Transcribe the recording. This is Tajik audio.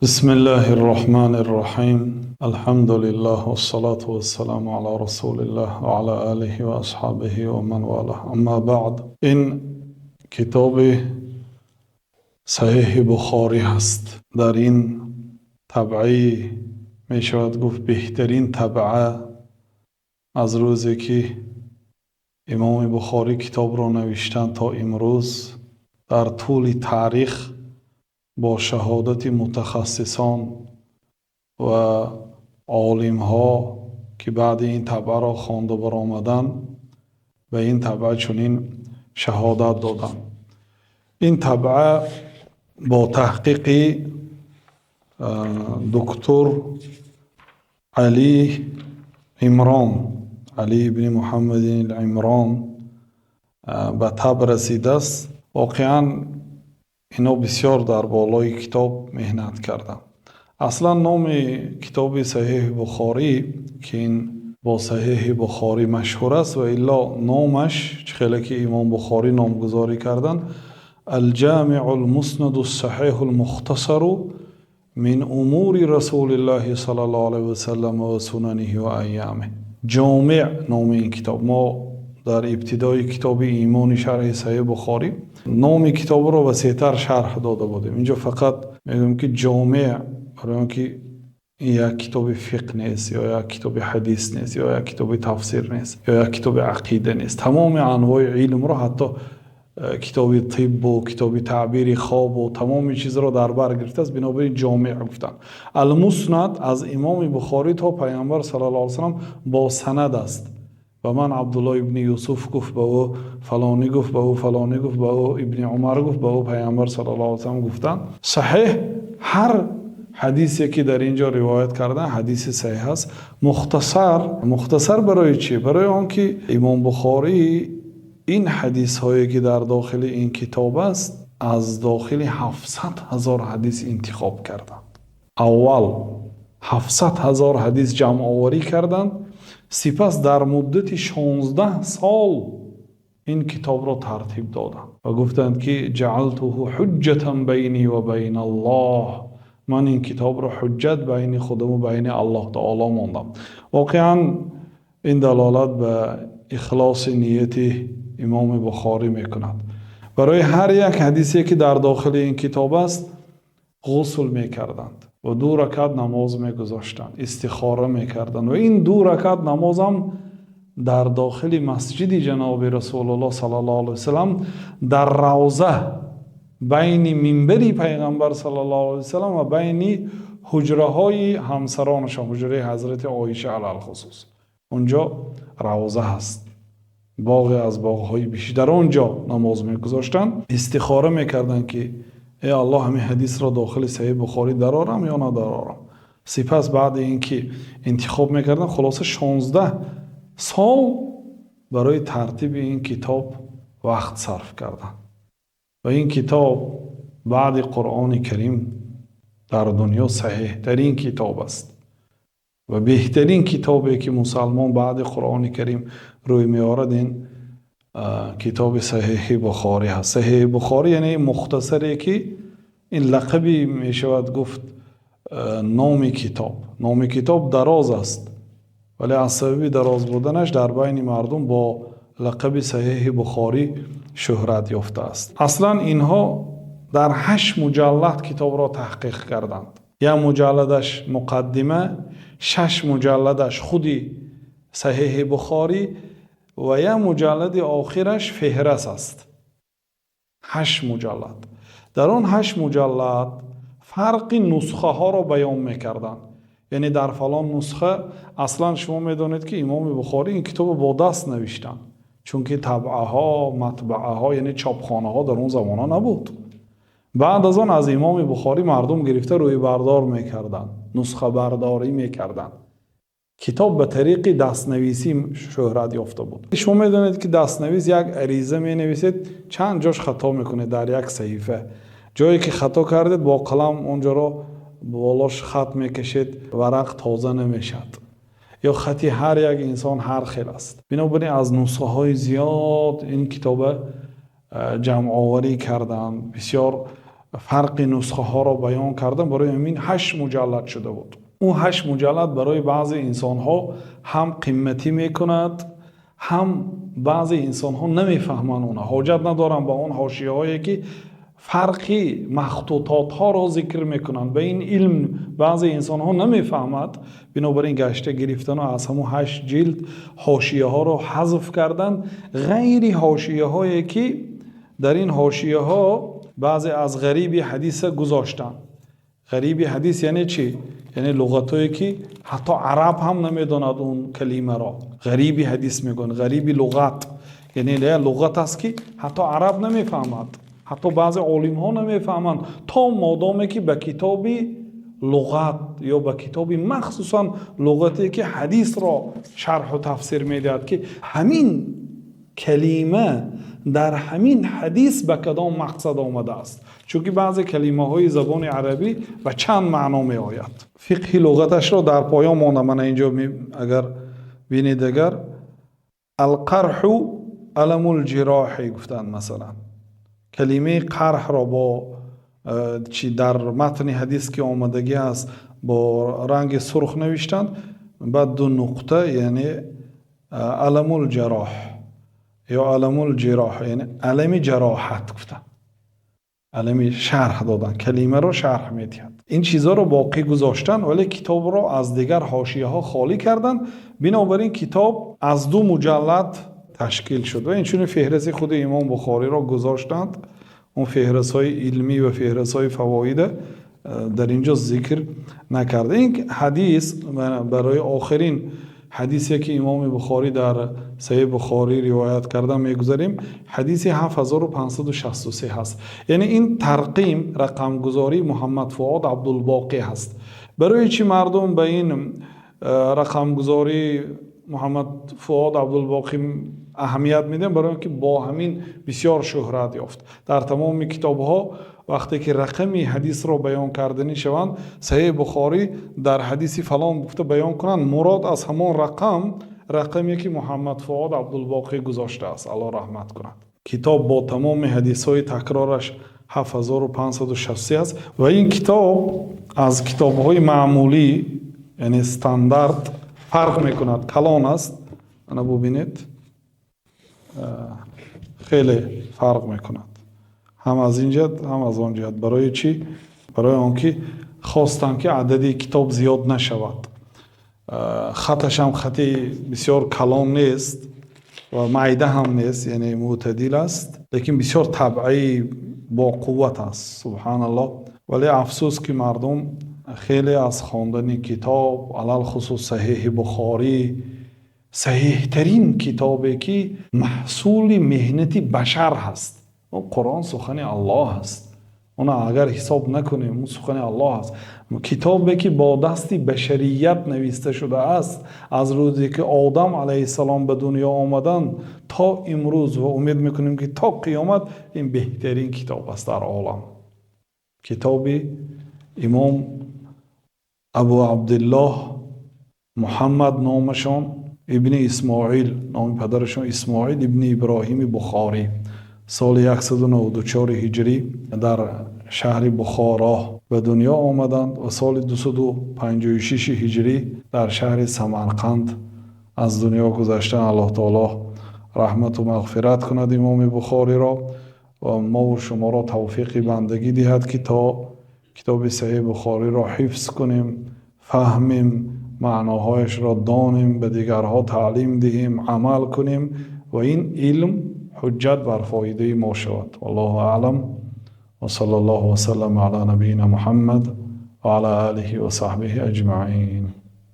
Бисмиллаҳир Роҳманир Роҳим. Алҳамдулиллаҳ вассалату вассаламу ала расулиллаҳ ва ала олиҳи ва асҳобиҳи ва ман валаҳ. Аммо баъд. Ин китоби Саҳеҳи Бухорӣ ҳаст. Дар ин табъа мешавад гуфт беҳтарин табъа аз рӯзе ки Имом Бухорӣ китобро навиштанд то имрӯз дар тӯли таърих бо шаҳодати мутахассисон ва олимҳо ки баъд ин табъаро хонда баромаданд, ба ин табъа чунин шаҳодат доданд. Ин табъа бо таҳқиқи доктор Алӣ Имрон, Алӣ ибни Муҳаммад Имрон ба таб расидааст. Воқеан инҳо бисёр дар болои китоб меҳнат карданд. Аслан номи китоби Саҳеҳи Бухорӣ, ки ин бо Саҳеҳи Бухорӣ машҳур аст, ва илло номаш чӣ хеле ки Имом Бухорӣ номгузорӣ карданд, Ал-Ҷомиъул Муснаду Саҳеҳул Мухтасар мин умури Расулиллоҳи саллаллоҳу алайҳи васаллам ва сунаниҳи ва айёмиҳ. Ҷомеъ номи ин китоб. Мо дар ибтидои китоби Имон шарҳи Саҳеҳи Бухорӣ номи китобро васеътар шарҳ дода будем. Инҷо фақат мегӯем ки ҷомеъ, барои инки ин як китоби фиқҳ нест, ё як китоби ҳадис нест, ё як китоби тафсир нест, ё як китоби ақида нест. Тамоми анвои илмро, ҳатто китоби тиб ва китоби таъбири хоб ва тамоми чизро дар бар гирифтааст. Бинобар ин ҷомеъ гуфтанд. Ал-Муснад аз Имом Бухорӣ то Паёмбар саллаллоҳу алайҳи васаллам бо санад аст. Ба ман Абдуллоҳ ибни Юсуф гуфт, ба ӯ фалонӣ гуфт, ба ӯ фалонӣ гуфт, ба ӯ Ибни Умар гуфт, ба ӯ Паёмбар саллаллоҳу алайҳи васаллам гуфтанд. Саҳеҳ ҳар ҳадисе ки дар инҷо ривоят кардан ҳадиси саҳеҳ аст. Мухтасар, мухтасар барои чӣ? Барои он ки Имом Бухорӣ ин ҳадисҳое ки дар дохили ин китоб аст, аз дохили 700 000 ҳадис интихоб карданд. Аввал 700 000 ҳадис ҷамъоварӣ карданд, сипас дар муддати 16 сол ин китобро тартиб доданд ва гуфтанд ки ҷаъалтуҳу ҳуҷҷатан байнӣ ва байналлоҳ, ман ин китобро ҳуҷҷат байни худам ва байни Аллоҳ таоло мондам. Воқеан ин далолат ба ихлоси нияти Имом Бухорӣ мекунад. Барои ҳар як ҳадисе ки дар дохили ин китоб аст ғусл мекарданд ва ду ракат намоз мегузоштанд, истихора мекарданд ва ин ду ракат намоз ҳам дар дохили масҷиди ҷаноби Расулуллоҳ саллаллоҳу алайҳи васаллам дар равза байни минбари Паёмбар саллаллоҳу алайҳи васаллам ва байни ҳуҷраҳои ҳамсаронашон, ҳуҷраи ҳазрати Оиша алалхусус. Онҷо равза ҳаст, боғе аз боғҳои биҳишт. Дар он ҷо намоз мегузоштанд, истихора мекарданд ки эй Аллоҳ, ҳамин ҳадисро дохили Саҳеҳи Бухорӣ дарорам ё надарорам. Сипас баъди инки интихоб мекарданд, хулоса 16 сол барои тартиби ин китоб вақт сарф карданд ва ин китоб баъди Қуръони Карим дар дунё саҳеҳтарин китоб аст ва беҳтарин китобе ки мусалмон баъди Қуръони Карим рӯй меорад, ин китоби Саҳеҳи Бухорӣ ҳаст. Саҳеҳи Бухорӣ яъне мухтасаре ки ин лақаби мешавад гуфт номи китоб. Номи китоб дароз аст, вале аз сабаби дароз буданаш дар байни мардум бо лақаби Саҳеҳи Бухорӣ шӯҳрат ёфтааст. Аслан инҳо дар ҳашт муҷаллад китобро таҳқиқ карданд. Як муҷалладаш муқаддима, шаш муҷалладаш худи Саҳеҳи Бухорӣ ва як муҷаллади охираш феҳрас аст. Ҳашт муҷаллад. Дар он ҳашт муҷаллад фарқи нусхаҳоро баён мекарданд. Яъне дар фалон нусха, аслан шумо медонед ки Имоми Бухорӣ ин китобро бо даст навиштанд, чунки табъаҳо, матбааҳо, яъне чопхонаҳо дар он замонҳо набуд. Баъд аз он аз Имоми Бухорӣ мардум гирифта рӯйбардор мекарданд, нусхабардорӣ мекарданд. Китоб ба тариқи дастнависӣ шӯҳрат ёфта буд. Шумо медонед ки дастнавис, як ариза менависед, чанд ҷош хато мекунед дар як саҳифа. Ҷое ки хато кардед, бо қалам он ҷоро болош хат мекашед, варақ тоза намешавад. Ё хати ҳар як инсон ҳар хел аст. Бинобар ин аз нусхаҳои зиёд ин китоба ҷамъоварӣ карданд. Бисёр Фарқи нусхаҳоро баён кардам. Барои ҳамин 8 муҷаллад шуда буд. Он 8 муҷаллад барои баъзе инсонҳо ҳам қиматӣ мекунад, ҳам баъзе инсонҳо намефаҳманд онро, ҳоҷат надоранд ба он ҳошияҳое ки фарқи махтутотҳоро зикр мекунанд. Ба ин илм баъзе инсонҳо намефаҳмад. Бинобар ин гашта гирифтан ва аз ҳамон 8 ҷилд ҳошияҳоро ҳазф кардан, ғайри ҳошияҳое ки дар ин ҳошияҳо баъзе аз ғариби ҳадис гузоштанд. Ғариби ҳадис яъне чӣ? Яъне луғатҳое ки ҳатто араб ҳам намедонад он калимаро. Ғариби ҳадис мегӯянд, ғариби луғат. Яъне луғат аст ки ҳатто араб намефаҳмад, ҳатто баъзе олимҳо намефаҳманд, то модоме ки ба китоби луғат ё ба китоби махсусан луғате ки ҳадисро шарҳу тафсир медиҳад, ки ҳамин калима дар ҳамин ҳадис ба кадом мақсад омадааст. Чунки баъзе калимаҳои забони арабӣ ба чанд маъно меояд. Фиқҳи луғаташро дар поён монда. Мана инҷо агар бинед, агар алқарҳу аламул ҷироҳи гуфтанд, масалан калимаи қарҳро бо чи дар матни ҳадис ки омадагӣ аст бо ранги сурх навиштанд, баъд ду нуқта, яъне аламул ҷароҳ ё аламул ҷироҳ, яъне алами ҷароҳат гуфтанд, алами шарҳ доданд, калимаро шарҳ медиҳад. Ин чизҳоро боқӣ гузоштанд, вале китобро аз дигар ҳошияҳо холӣ карданд. Бинобар ин китоб аз 2 муҷаллад ташкил шуд ва инчунин феҳристи худи имом Бухориро гузоштанд. Он феҳристҳои илмӣ ва феҳристҳои фавоида дар инҷо зикр накарда. Ин ҳадис барои охирин ҳадисе ки имоми Бухорӣ дар Саҳеҳи Бухорӣ ривоят карда мегузарем, ҳадиси 7563 ҳаст. Яъне ин тарқим рақамгузории Муҳаммад Фуод Абдулбоқӣ ҳаст. Барои чӣ мардум ба ин рақамгузории Муҳаммад Фуод Абдулбоқӣ аҳамият медиҳанд? Барои инки бо ҳамин бисёр шӯҳрат ёфт. Дар тамоми китобҳо вақте ки рақами ҳадисро баён карданӣ шаванд, Саҳеҳи Бухорӣ дар ҳадиси фалон гуфта баён кунанд, мурод аз ҳамон рақам рақаме ки Муҳаммад Фуод Абдулбоқӣ гузоштааст, Аллоҳ раҳмат кунад. Китоб бо тамоми ҳадисҳои такрораш 7563 аст ва ин китоб аз китобҳои маъмулӣ, яъне стандарт, фарқ мекунад. Калон аст, ана бубинед, хеле фарқ мекунад, ҳам аз ин ҷиҳат ҳам аз он ҷиҳат. Барои чӣ? Барои он ки хостанд ки адади китоб зиёд нашавад. Хаташ ҳам хати бисёр калон нест ва майда ҳам нест, яъне мӯътадил аст, лекин бисёр табъаи бо қувват аст. Субҳаналлоҳ. Вале афсӯс ки мардум хеле аз хондани китоб, алалхусус Саҳеҳи Бухорӣ, саҳеҳтарин китобе ки маҳсули меҳнати башар ҳаст. Қуръон сухани Аллоҳ аст, она агар ҳисоб накунем, он сухани Аллоҳ аст. Китобе ки бо дасти башарият нависта шудааст, аз рӯзе ки Одам алайҳиссалом ба дунё омаданд то имрӯз, ва умед мекунем ки то қиёмат, ин беҳтарин китоб аст дар олам. Китоби имом Абу Абдуллоҳ Муҳаммад номашон ибни Исмоил, номи падарашон Исмоил ибни Иброҳими Бухорӣ, соли 194 ҳиҷрӣ дар шаҳри Бухоро ба дунё омаданд ва соли 256 ҳиҷрӣ дар шаҳри Самарқанд аз дунё гузаштанд. Аллоҳ таоло раҳмату мағфират кунад имоми Бухориро ва мову шуморо тавфиқи бандагӣ диҳад ки то китоби Саҳеҳи Бухориро ҳифз кунем, фаҳмем, маъноҳояшро донем, ба дигарҳо таълим диҳем, амал кунем ва ин илм ҳуҷҷат бар фоидаи мо шавад. Валлоҳу аълам ва саллаллоҳу ва саллам ала набийина Муҳаммад ва ала олиҳи ва саҳбиҳи аҷмаин.